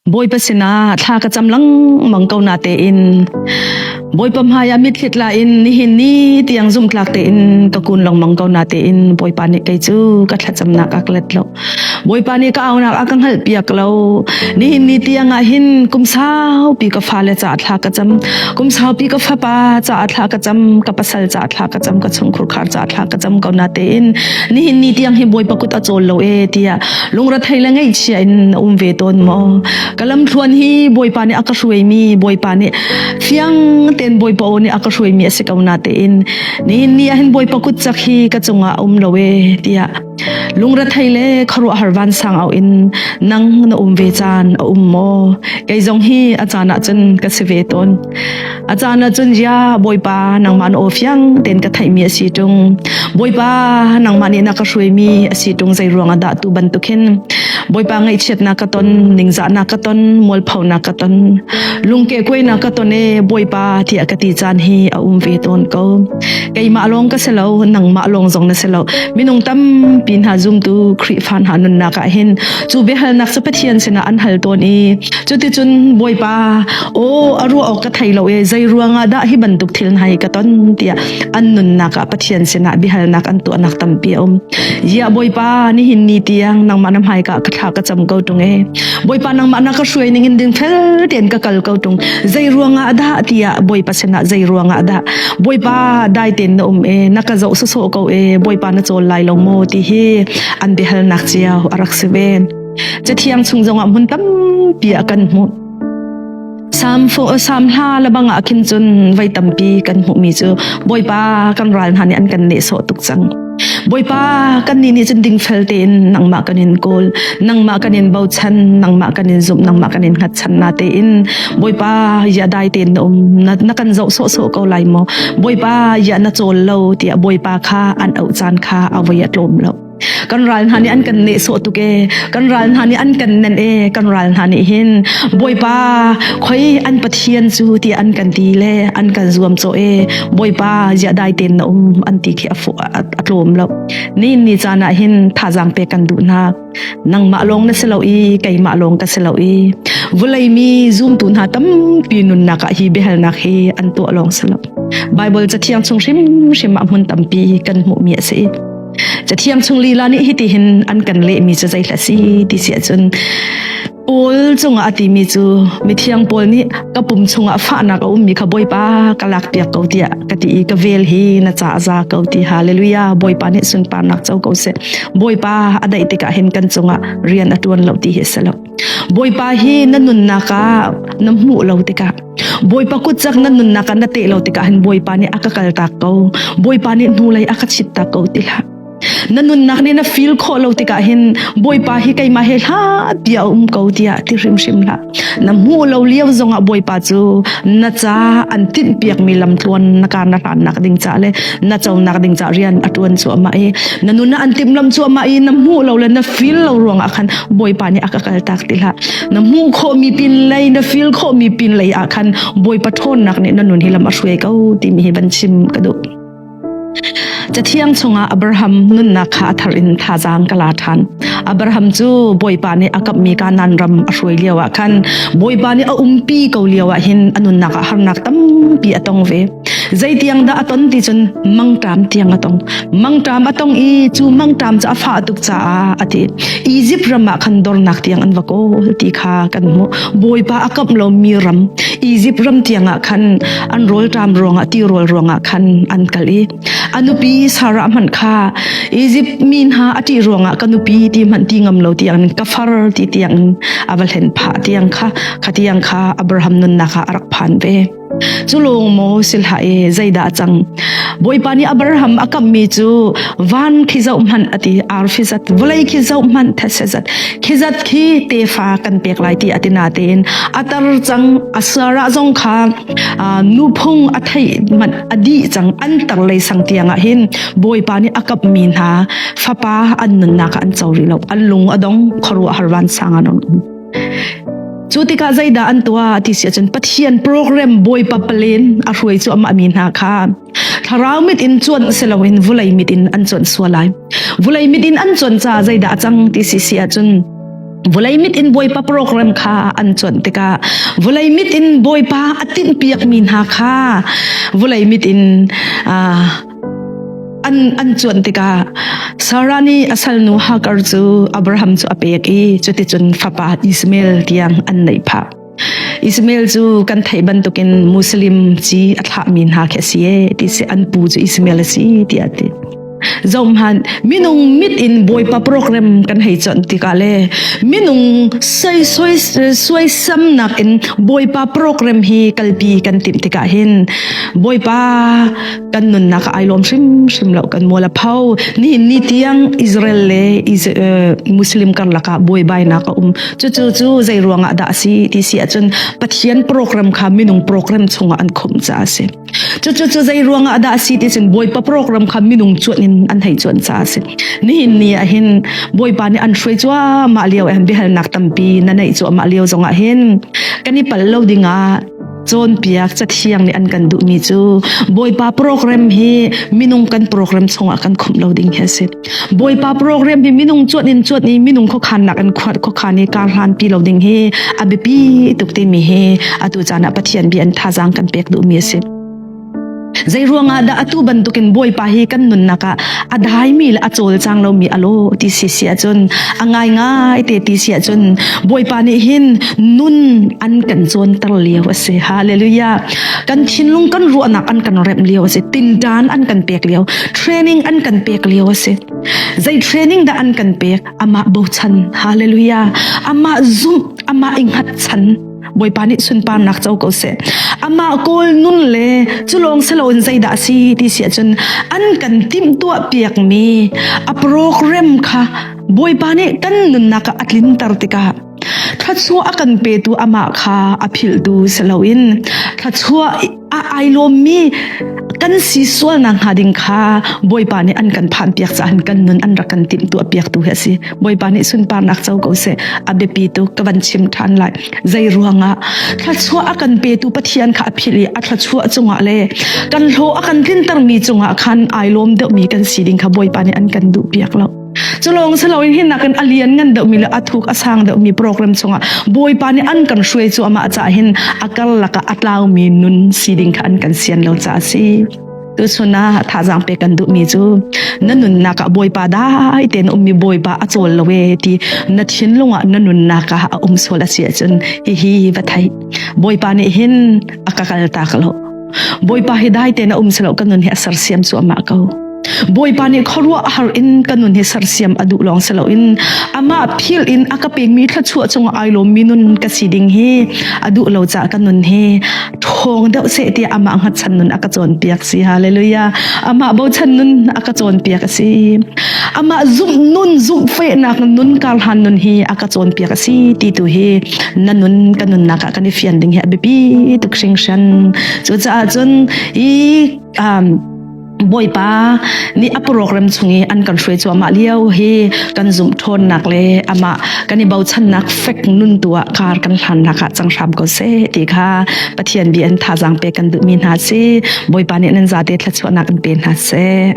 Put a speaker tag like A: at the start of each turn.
A: Bawipa sinah thla ka cam lengmang ko na tein Bawipa hmaiah mitthli tla in nihin ni tiang zumhtlak tein ka kun lengmang ko na tein Bawipa nih kei cu ka thlacamnak a ka let lo. Bawipa nih ka aunak a ka hngalhpiak lo. Nihin ni tiang ah hin kum saupi ka fale caah thla ka cam. Kum saupi ka fapa caah thla ka cam, ka pasal caah thla ka cam, ka chungkhur caah thla ka cam ko na tein nihin ni tiang hi Bawipa kut a cawl lo e tiah lungrethei le ngaihchia in na um ve tawn maw ka lamthluan hi bawipa nih a ka hruaimi bawipa nih fiang tein bawipa aw nih a ka hruaimi a si ko na tein nihin ni ah hin bawipa kut cak hi ka cungah a um lo e tiah lungrethei le khuaruahhar vansang au in nang na um ve caan a um maw kei zong hi a caan ah cun ka si ve tawn A caan ah cun ya Bawipa nangmah na aw fiang tein ka theihmi a si ṭung. Bawipa nangmah nih na ka hruaimi a si ṭung zei ruangah dah tu bantuk hin Bawipa ngaihchiatnak ka ton, ningzahnak ka ton, mualphonak ka ton, lungkehkuainak ka ton e Bawipa tiah ka ti caan hi a um ve tawn ko. Keimah lawng ka si lo, nangmah lawng zong na si lo. Minung tampi hna zumtu Khrihfa hna nunnak ah hin cu biahalnak cu Pathian sinah an hal tawn i cuticun Bawipa Aw a ruah awk ka thei lo e zei ruangah dah hi bantuk thil hna hi ka ton tiah an nunnak ah Pathian sinah biahalnak an tuahnak tampi a um. Ziah Bawipa nihin ni tiang nangmah na hmaika ka thla ka cam ko tung e. Bawipa nangmah na ka hruai ning in ding fel tein ka kal ko tung. Zei ruangah dah tiah Bawipa sinah zei ruangah dah Bawipa dai tein na um e na ka zoh sawsawh ko e Bawipa na cawl lai lo maw ti hi an biahalnak cio a rak si ve. Cathiang chung zongah hmun tampi ah kan hmuh. Sam sam hla le bang ah khin cun voi tampi kan hmuhmi cu Bawipa kan ral hna nih an kan nehsawh tuk cang. Bawipa kan nih nih cun dingfel tein nangmah kan in kawl, nangmah kan in bochan, nangmah kan in zumh, nangmah kan in hngatchan na tein Bawipa ya dai tein na um na, na kan zoh sawhsawh ko lai maw? Bawipa ya na cawl lo tiah Bawipa kha an auh caan kha a voi a tlawm lo. Kan ral hna nih an kan nehsawh tuk e. Kan ral hna nih an kan nenh e. Kan ral hna nih hin Bawipa khoi an Pathian cu ti an kan ti le an kan zuamcawh e. Bawipa ziah dai tein na um an ti khi a a tlawm lo. Ni ni caan ah hin thazaang pek kan duh hna. Nangmah lawng na si lo i keimah lawng ka si lo i vulei mi zumtu hna tampi nunnak ah hi biahalnak hi an tuah lawng si lo. Bible cathiang chung hrimhrim ah hmun tampi kan hmuhmi a si. Cathiang chung lila nih hitihin an kan lehmi cu zeihla si ti si ahcun Paul cungah a timi cu mithiang Paul nih ka pum chungah fahnak a ummi kha Bawipa ka lakpiak ko tiah ka ti i ka vel hi na ca a za ko ti hallelujah Bawipa nih sunparnak co ko seh Bawipa a daih tikah hin kan cungah rian a tuan lo ti hi a si lo Bawipa hi na nunnak ah na hmuh lo tikah Bawipa kutcak na nunnak ah na teh lo tikah hin Bawipa nih a ka kaltak ko. Bawipa nih hnulei a ka chittak ko ti hlah. Na nunnak nih na feel khawh lo tikah hin Bawipa hi keimah he hlat bia a um ko tiah ti hrimhrim hlah. Na hmuh lo lio zongah Bawipa cu na ca an tinhpiakmi lamtluan na kar na hlannak ding ca le na conak ding ca rian a tuan cuahmah i na nun ah an timhlam cuahmah i na hmuh lo le na feel lo ruangah khan Bawipa nih a ka kaltak ti hlah. Na hmuh khawhmi pin lei na feel khawhmi pin lei ah khan Bawipa ṭhawnnak nih na nun hi lam a hruai ko timi hi van chim ka duh. Cathiang chungah Abraham nunnak kha a thar in thazaang ka la ṭhan. Abraham cu Bawipa nih a kamhmi Kanaan ram a hruai lio ah khan Bawipa nih a umpi ko lio ah hin a nunnak ah harnak tampi a tong ve. Zeitiang dah a ton ti cun mangṭam tiang a tong. Mangṭam a tong i cu mangṭam cu a fah tuk caah a ti. Izipt ram ah khan dornak tiang an va kawl ti kha kan hmuh. Bawipa a kamh lomi ram Izipt ram tiang ah khan an rawlṭam ruangah tirawl ruangah khan an kal i a nupi Sarah hmanh kha Izipt mi hna a ṭih ruangah ka nupi ti hmanh ti ngam lo tiang ka far ti tiang a va hlen phah tiang kha kha tiang kha Abraham nunnak ah a rak phan ve. Cu lawng maw si hlah e zeidah a cang? Bawipa nih Abraham a kamhmi cu van khi zoh hmanh a ti arfi zat vawlei khi zoh hmanh thetse zat khi zat khi tefa kan pek lai ti a ti natein a tar cang a Sarah zong kha nuphung a theih manh a dih cang an tar lei sang tiang ah hin Bawipa nih a kamhmi hna fapa an nunnak ah an co rih lo an lung a dong khuaruahhar vansang an um. Cu tikah zeidah an tuah ti si ahcun Pathian program Bawipa palen a hruai cu amah mi hna kha thlarau mit in cuanh si loin vulei mit in an cuanh sual lai. Vulei mit in an cuanh caah zeidah a cang ti si si ahcun. Vawlei mit in Bawipa program kha an cuanh tikah vawlei mit in Bawipa a tinhpiakmi hna kha vawlei mit in an cuanh tikah Sarah nih a salnu Hagar cu Abraham cu a pek i cuticun fapa Ishmael tiang an neih phah. Ishmael cu kan theih bantukin Muslim ci a thlahmi hna khi a si e ti si an pu cu Ishmael a si tiah a ti. Zohhmanh minung mit in Bawipa program kan hei chawnh tikah le minung suaisamnak in Bawipa program hi kalpi kan timh tikah hin Bawipa kan nunnak ai lawm hrimhrim lo, kan mual a pho. Nihin ni tiang Israel le Muslim karlak ah buaibainak a um. Cucu cu zei ruangah dah a si ti si ahcun Pathian program kha minung program chungah an khumh caah a si. Cucu cu zei ruangah dah a si ti cun Bawipa program kha minung cuanh in an hei cuanh caah a si. Nihin ni ah hin Bawipa nih an hruai cuahmah lio ah hin biahalnak tampi na neih cuahmah lio zongah hin kan i pal lo dingah cawnpiak cathiang nih an kan duhmi cu Bawipa program hi minung kan program chungah kan khumh lo ding hi a si. Bawipa program hi minung cuanh in cuanh i minung khuakhannak in khuakhan i kar hlan pi lo ding hi a biapi tuk timi hi atu caan ah Pathian bia in thazaang kan pek duhmi a si. Zei ruangah dah atu bantukin Bawipa hi kan nunnak ah a daimi le a cawlcang lomi a lo ti si si ahcun, a ngaingai te ti si ahcun, Bawipa nih hin nun an kan cawnter lio a si. Hallelujah. Kan thinlung kan ruahnak an kan remh lio a si. Tinṭan an kan pek lio. Training an kan pek lio a si. Zei training dah an kan pek? Amah bochan. Hallelujah. Amah zumh, amah i hngatchan. Bawipa nih sunparnak co ko seh. Amah kawl nun le cu lawng si loin zeidah a si ti si ahcun an kan timhtuah piakmi a program kha Bawipa nih kan nunnak ah a tlinter tikah thluachuah a kan petu amah kha a philhtu si loin thluachuah a ai lawmmi kan si sualnak hnga ding kha Bawipa nih an kan phan piak caah kan nun an rak kan timhtuah piaktu hi a si. Bawipa nih sunparnak co ko seh. A biapi tuk ka van chim ṭhan lai. Zei ruangah thluachuah a kan petu Pathian kha a philh i a thluachuah cungah le kan hlawh a kan tlintermi cungah khan ai lawm deuhmi kan si ding kha Bawipa nih an kan duh piak lo. Culawng siloin hi nakin a lian ngan deuhmi le a thuk a sang deuhmi program chungah Bawipa nih an kan hruai cu amah caah hin a karlak ah a tlaumi nun si ding kha an kan sian lo caah a si. Tuchun ah thazaang pek kan duhmi cu na nunnak ah Bawipa dai tein ummi Bawipa a cawl lo e ti na thinlung ah na nunnak ah a um sual a si ahcun hihi va thei. Bawipa nih hin a ka kal tak lo. Bawipa hi dai tein a um silo ka nun hi a sersiam cuahmah ko. Bawipa nih khuaruah har in ka nun hi sersiam a duh lawng si loin amah phil in a ka pekmi thluachuah cungah ai lawmmi nun ka si ding hi a duh lo caah ka nun hi ṭhawng deuh seh tiah amah hngatchan nun a ka cawnpiak si. Hallelujah. Amah bochan nun a ka cawnpiak a si. Amah zumh nun zumhfehnak nun karhlan nun hi a ka cawnpiak a si ti tu hi na nun ka nunnak ah kan i fian ding hi a biapi tuk hringhran. Cucaah cun i Bawipa nih a program chung i an kan hruai cuahmah lio hi kan zumh ṭhawnnak le amah kan i bochannak fek nun tu ah kar kan hlannak ah cang hram ko seh ti kha Pathian bia in thazaang pek kan duhmi hna si. Bawipa nih nan zate thluachuahnak in pe hna seh.